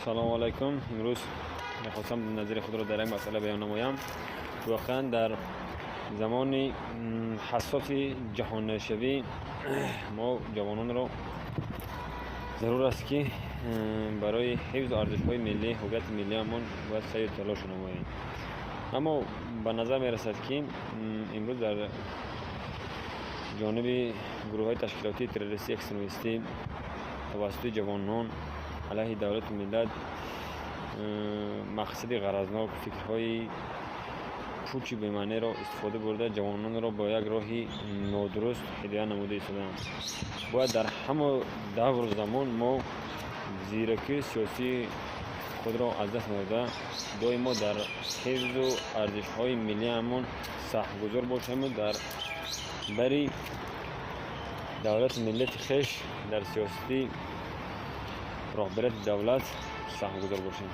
Салому алайкум. Имрӯз мехостам назари худро дар як масъала баён намоям. Воқеан, дар замони ҳассоси ҷаҳонишавӣ мо ҷавононро зарур аст, ки барои ҳифзу арзишҳои миллӣ, ҳуввияти миллиамон бояд саъю талош намоем. Аммо ба назар мерасад, ки имрӯз дар ҷониби гурӯҳҳои ташкилотии террористӣ, экстремистӣ тавассути ҷавонон алайҳи давлату миллат мақсади ғаразнок, фикрҳои пучи бемаъниро истифода бурда, ҷавононро бо як роҳи нодуруст ҳидоят намуда истодаанд. Бояд дар ҳама давру замон мо зиракии сиёсии худро аз даст надода, доимо дар ҳифзу арзишҳои миллиамон саҳмгузор бошему дар бари давлату миллати хеш дар сиёсати роҳбарияти давлат саҳмгузор бошем.